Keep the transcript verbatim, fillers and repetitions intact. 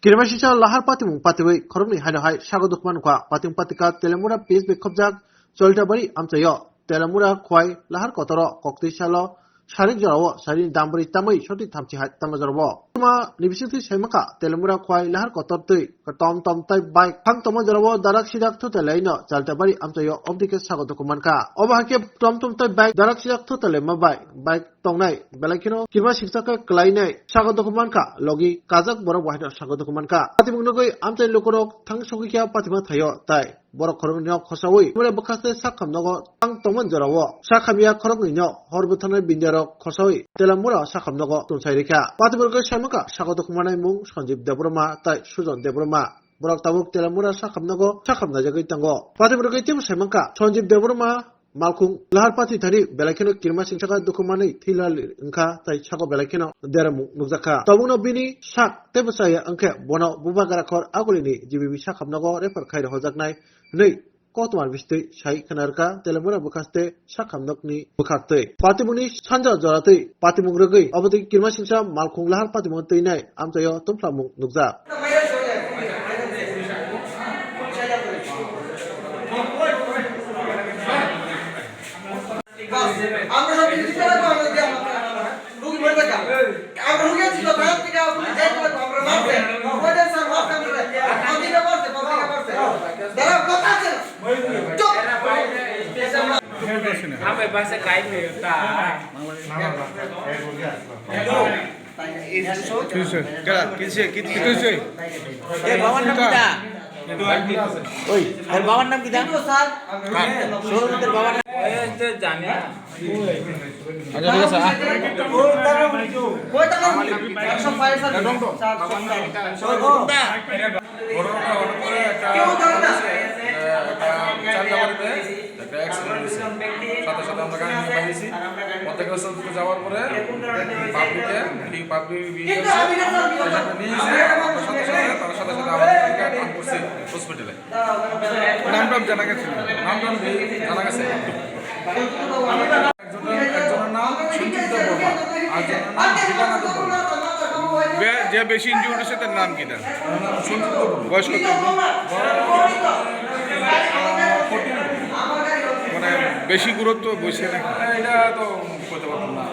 Kirimasingcha lahar patimung patiwi khoroknwi haino hai sago dokhuma nukha. Patimung patika Telemura P S B khobjak Cholitabari amchaio Telemura Khwai lahar kotoro koktwi salo sarik jorao sarini dambri tamwi soti thamchi hai tangna jorao. Tuma ni bisingtwi saimaka Telemura Khwai lahar kotor twi tom tom tai bike thang tongma jorao darak sidak thutalaino Cholitabari amchaio obdike sago dokhuma mankha. Obo hakhe tom tom tai bike darak sidak thutalai ma bai bike tongnai belai kheno Kirimasingcha khe kwlainai sago dokhuma mankha, logi kajak borok bo haino sago dokhuma mankha. Patimung nugwi amchai lukurok thang sogwi khe patima thaio tai borok khoroknwino khosaui mura bwkhaste sakham nogo thang tongmani jorao sakhamya khoroknwino hor bwtharnai bindiarok khosaui Telemura sakham nogo tonsai rikha. Patimung nugwi saimaka sago dokhuma manai mung Sanjib Debbarma tai Sujon Debbarma. Borok tabuk Telemura sakham nogo sakham naijagwi tongo. Patimung nugwi teibo saimangkha Sanjib Debbarma malkhung lahar pati thani belai kheno Kirimasingcha khe dokhuma manwi thwilali wngkha tai sago belai kheno deramung nukjakha. Tabukno bini sak teibo chaya wngkhe bono bubagra khor agulini G B B sakham nogo refer khai rohorjaknai hwnwi koktwma bisingtwi sai khna rwkha Telemura bwkhaste sakham nokni bwkhaktwi. Patimungni sanja joratwi patimung rwgwi obotwi Kirimasingcha malkhung lahar patimung twinai amchaio tungphlamung nukjak. আমরা সব কিছু করে আমরা যদি আমরা রুগী মরে যাই, আমরা রুগী আছি তো, তার থেকে আপনি যাই করে আমরা মারছে, ওদের স্যার মারছে আমরা, পাবলিকে মারছে, পাবলিকে মারছে। দাঁড়াও, কথা আছে না? চুপ। Hame basa kai me ta. Hello. Hello. Hello. এর বাবার নাম কিতা? ওই, এর বাবার নাম কিতা? সৌরভের বাবার নাম? এই তো জানি না। আচ্ছা, ঠিক আছে, আ। ঘটনাটা হওয়ার পরে একটা, আহ, একটা চান্দা বাড়িতে একটা অ্যাক্সিডেন্ট হয়েছে। সাথে সাথে আমরা গাড়ি নিয়ে বাইরেছি। পথে গেছে যাওয়ার পরে পাবলিকে, এই পাবলিক নিয়ে এসে, নিয়ে এসে আমরা সাথে সাথে, তার সাথে সাথে আমাদেরকে অ্যাটেন্ড করছি হসপিটালে। নাম টাম জানা গেছে না? নাম টাম জানা গেছে। একজনের, একজনের নাম সঞ্জিত দেববর্মা, আর একজনের নাম দীপানাথ দেববর্মা। বে-, যে বেশি ইনজিউর্ড হয়েছে তার নাম কি তার? ওনার নাম সঞ্জিত দেববর্মা। বয়স কত? বয়স, আহ, ফর্টি নাইন। মানে বেশি গুরুত্ব বইছে না? এটা তো বলতে পারতাম না।